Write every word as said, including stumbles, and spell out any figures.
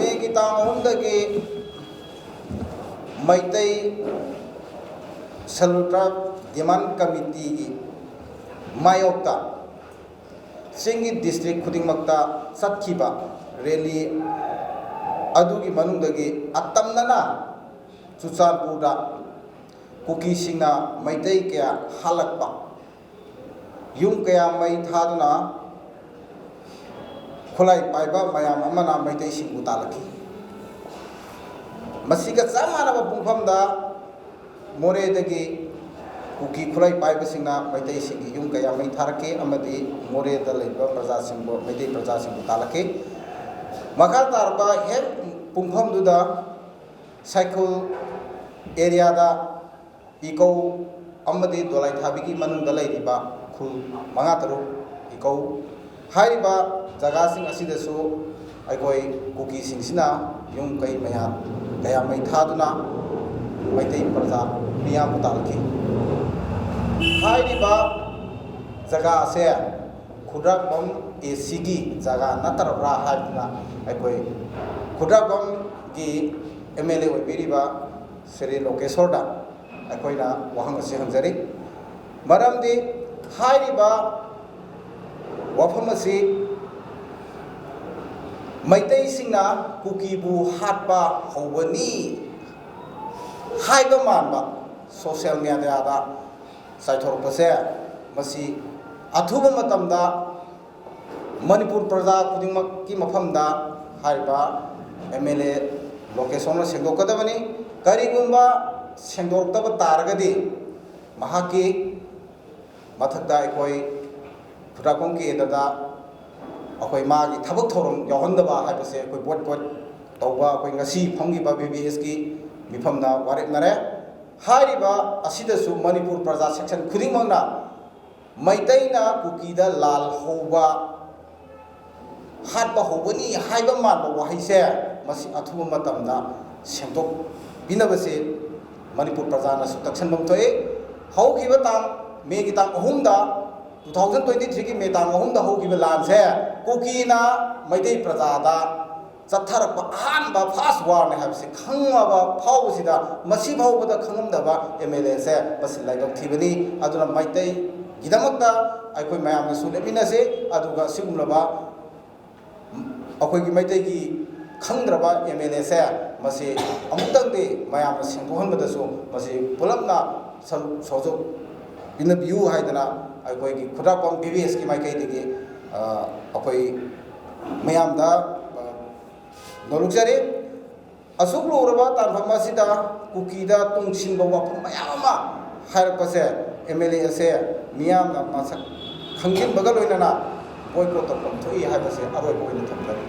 ꯃꯦꯒꯤ ꯇꯥꯡ ꯑꯍꯨꯝꯗꯒꯤ ꯃꯩꯇꯩ Scheduled Tribe Demand Committeeꯒꯤ ꯃꯥꯌꯣꯛꯇ ꯆꯤꯡꯒꯤ district ꯈꯨꯗꯤꯡꯃꯛꯇ ꯆꯠꯈꯤꯕ rally ꯑꯗꯨꯒꯤ ꯃꯅꯨꯡꯗꯒꯤ ꯑꯇꯝꯅꯅ ꯆꯨꯔꯆꯥꯟꯄꯨꯔꯗ ꯀꯨꯀꯤꯁꯤꯡꯅ ꯃꯩꯇꯩ ꯀꯌꯥ ꯍꯥꯠꯂꯛꯄ, ꯌꯨꯝ ꯀꯌꯥ ꯃꯩ ꯊꯥꯗꯨꯅ ꯈꯨꯠꯂꯥꯏ ꯄꯥꯏꯕ ꯃꯌꯥꯝ ꯑꯃꯅ ꯃꯩꯇꯩꯁꯤꯡꯕꯨ ꯇꯥꯜꯂꯛꯈꯤ꯫ ꯃꯁꯤꯒ ꯆꯞ ꯃꯥꯟꯅꯕ ꯄꯨꯡꯐꯝꯗ ꯃꯣꯔꯦꯗꯒꯤ ꯀꯨꯀꯤ ꯈꯨꯠꯂꯥꯏ ꯄꯥꯏꯕꯁꯤꯡꯅ ꯃꯩꯇꯩꯁꯤꯡꯒꯤ ꯌꯨꯝ ꯀꯌꯥ ꯃꯩ ꯊꯥꯔꯛꯈꯤ ꯑꯃꯗꯤ ꯃꯣꯔꯦꯗ ꯂꯩꯕ ꯄ꯭ꯔꯖꯥꯁꯤꯡꯕꯨ, ꯃꯩꯇꯩ ꯄ꯭ꯔꯖꯥꯁꯤꯡꯕꯨ ꯇꯥꯜꯂꯛꯈꯤ꯫ ꯃꯈꯥ ꯇꯥꯔꯛꯄ ꯍꯦꯛ ꯄꯨꯡꯐꯝꯗꯨꯗ ꯁꯥꯏꯈꯨꯜ areaꯗ ꯏꯀꯧ ꯑꯃꯗꯤ ꯗꯣꯂꯥꯏꯊꯥꯕꯤꯒꯤ ꯃꯅꯨꯡꯗ ꯂꯩꯔꯤꯕ ꯈꯨꯜ ꯃꯉꯥ ꯇꯔꯨꯛ ꯏꯀꯧ ꯍꯥꯏꯔꯤꯕ ꯖꯒꯥꯁꯤꯡ ꯑꯁꯤꯗꯁꯨ ꯑꯩꯈꯣꯏ ꯀꯨꯀꯤꯁꯤꯡꯁꯤꯅ ꯌꯨꯝ ꯀꯩ ꯃꯌꯥꯝ ꯀꯌꯥ ꯃꯩ ꯊꯥꯗꯨꯅ ꯃꯩꯇꯩ ꯄ꯭ꯔꯖꯥ ꯃꯤꯌꯥꯝꯕꯨ ꯇꯥꯜꯂꯛꯈꯤ꯫ ꯍꯥꯏꯔꯤꯕ ꯖꯒꯥ ꯑꯁꯦ ꯈꯨꯗ꯭ꯔꯥꯛꯄꯝ ꯑꯦ ꯁꯤꯒꯤ ꯖꯒꯥ ꯅꯠꯇ꯭ꯔꯕ꯭ꯔꯥ ꯍꯥꯏꯗꯨꯅ ꯑꯩꯈꯣꯏ ꯈꯨꯗ꯭ꯔꯥꯛꯄꯝꯒꯤ ꯑꯦꯝ ꯑꯦꯜ ꯑꯦ ꯑꯣꯏꯕꯤꯔꯤꯕ ꯁ꯭ꯔꯤ ꯂꯣꯀꯦꯁꯣꯔꯗ ꯑꯩꯈꯣꯏꯅ ꯋꯥꯍꯪ ꯑꯁꯤ ꯍꯪꯖꯔꯤ꯫ ꯃꯔꯝꯗꯤ ꯍꯥꯏꯔꯤꯕ ꯋꯥꯐꯝ ꯑꯁꯤ ꯃꯩꯇꯩꯁꯤꯡꯅ ꯀꯨꯀꯤꯕꯨ ꯍꯥꯠꯄ ꯍꯧꯕꯅꯤ ꯍꯥꯏꯕ ꯃꯥꯟꯕ social mediaꯗ ꯆꯥꯏꯊꯣꯔꯛꯄꯁꯦ, ꯃꯁꯤ ꯑꯊꯨꯕ ꯃꯇꯝꯗ ꯃꯅꯤꯄꯨꯔ ꯄ꯭ꯔꯖꯥ ꯈꯨꯗꯤꯡꯃꯛꯀꯤ ꯃꯐꯝꯗ ꯍꯥꯏꯔꯤꯕ ꯑꯦꯝ ꯑꯦꯜ ꯑꯦ ꯂꯣꯀꯦꯁꯣꯔꯅ ꯁꯦꯡꯗꯣꯛꯀꯗꯕꯅꯤ꯫ ꯀꯔꯤꯒꯨꯝꯕ ꯁꯦꯡꯗꯣꯔꯛꯇꯕ ꯇꯥꯔꯒꯗꯤ ꯃꯍꯥꯛꯀꯤ ꯃꯊꯛꯇ ꯑꯩꯈꯣꯏ ꯈꯨꯗ꯭ꯔꯥꯛꯄꯝ ꯀꯦꯟꯗ꯭ꯔꯗ ꯑꯩꯈꯣꯏ ꯃꯥꯒꯤ ꯊꯕꯛ ꯊꯧꯔꯝ ꯌꯥꯎꯍꯟꯗꯕ ꯍꯥꯏꯕꯁꯦ ꯑꯩꯈꯣꯏ ꯕꯣꯠ ꯕꯣꯠ ꯇꯧꯕ ꯑꯩꯈꯣꯏ ꯉꯁꯤ ꯐꯝꯈꯤꯕ ꯕꯤ ꯕꯤ ꯑꯦꯁꯀꯤ ꯃꯤꯐꯝꯗ ꯋꯥꯔꯦꯞꯅꯔꯦ꯫ ꯍꯥꯏꯔꯤꯕ ꯑꯁꯤꯗꯁꯨ ꯃꯅꯤꯄꯨꯔ ꯄ꯭ꯔꯖꯥ section ꯈꯨꯗꯤꯡꯃꯛꯅ ꯃꯩꯇꯩꯅ ꯀꯨꯀꯤꯗ ꯂꯥꯜ ꯍꯧꯕ, ꯍꯥꯠꯄ ꯍꯧꯒꯅꯤ ꯍꯥꯏꯕ ꯃꯥꯟꯕ ꯋꯥꯍꯩꯁꯦ ꯃꯁꯤ ꯑꯊꯨꯕ ꯃꯇꯝꯗ ꯁꯦꯡꯗꯣꯛꯄꯤꯅꯕꯁꯦ ꯃꯅꯤꯄꯨꯔ ꯄ꯭ꯔꯖꯥꯅꯁꯨ ꯇꯛꯁꯟꯐꯝ ꯊꯣꯛꯏ꯫ ꯍꯧꯈꯤꯕ ꯇꯥꯡ, ꯃꯦꯒꯤ ꯇꯥꯡ ꯑꯍꯨꯝꯗ, two thousand twenty threeꯒꯤ ꯃꯦ ꯇꯥꯡ ꯑꯍꯨꯝꯗ ꯍꯧꯈꯤꯕ ꯂꯥꯟꯁꯦ ꯀꯨꯀꯤꯅ ꯃꯩꯇꯩ ꯄ꯭ꯔꯖꯥꯗ ꯆꯠꯊꯔꯛꯄ ꯑꯍꯥꯟꯕ ꯐꯥꯔꯁ ꯋꯥꯔꯅꯤ ꯍꯥꯏꯕꯁꯤ ꯈꯪꯉꯕ ꯐꯥꯎꯕꯁꯤꯗ, ꯃꯁꯤ ꯐꯥꯎꯕꯗ ꯈꯪꯉꯝꯗꯕ ꯑꯦꯝ ꯑꯦꯜ ꯑꯦꯁꯦ ꯃꯁꯤ ꯂꯥꯏꯕꯛ ꯊꯤꯕꯅꯤ꯫ ꯑꯗꯨꯅ ꯃꯩꯇꯩꯒꯤꯗꯃꯛꯇ ꯑꯩꯈꯣꯏ ꯃꯌꯥꯝꯅꯁꯨ ꯂꯦꯞꯃꯤꯟꯅꯁꯤ꯫ ꯑꯗꯨꯒ ꯁꯤꯒꯨꯝꯂꯕ ꯑꯩꯈꯣꯏꯒꯤ ꯃꯩꯇꯩꯒꯤ ꯈꯪꯗ꯭ꯔꯕ ꯑꯦꯝ ꯑꯦꯜ ꯑꯦꯁꯦ ꯃꯁꯤ ꯑꯃꯨꯛꯇꯪꯗꯤ ꯃꯌꯥꯝꯅ ꯁꯦꯡꯗꯣꯛꯍꯟꯕꯗꯁꯨ ꯃꯁꯤ ꯄꯨꯂꯞꯅ ꯁꯔꯨꯛ ꯁꯣꯖꯣꯛ ꯄꯤꯅꯕꯤꯌꯨ ꯍꯥꯏꯗꯅ ꯑꯩꯈꯣꯏꯒꯤ ꯈꯨꯗ꯭ꯔꯥꯛꯄꯝ ꯕꯤ ꯕꯤ ꯑꯦꯁꯀꯤ ꯃꯥꯏꯀꯩꯗꯒꯤ, ꯑ, ꯑꯩꯈꯣꯏ ꯃꯌꯥꯝꯗ, ꯑ, ꯅꯣꯜꯂꯨꯛꯆꯔꯤ꯫ ꯑꯁꯨꯛ ꯂꯨꯔꯕ ꯇꯥꯟꯐꯝ ꯑꯁꯤꯗ ꯀꯨꯀꯤꯗ ꯇꯨꯡꯁꯤꯟꯕ ꯋꯥꯐꯝ ꯃꯌꯥꯝ ꯑꯃ ꯍꯥꯏꯔꯛꯄꯁꯦ, ꯑꯦꯝ ꯑꯦꯜ ꯑꯦ ꯑꯁꯦ ꯃꯤꯌꯥꯝꯅ ꯃꯁꯛ ꯈꯪꯖꯤꯟꯕꯒ ꯂꯣꯏꯅꯅ ꯕꯣꯏꯀꯣꯠ ꯇꯧꯐꯝ ꯊꯣꯛꯏ ꯍꯥꯏꯕꯁꯦ ꯑꯔꯣꯏꯕ ꯑꯣꯏꯅ ꯊꯝꯖꯔꯤ꯫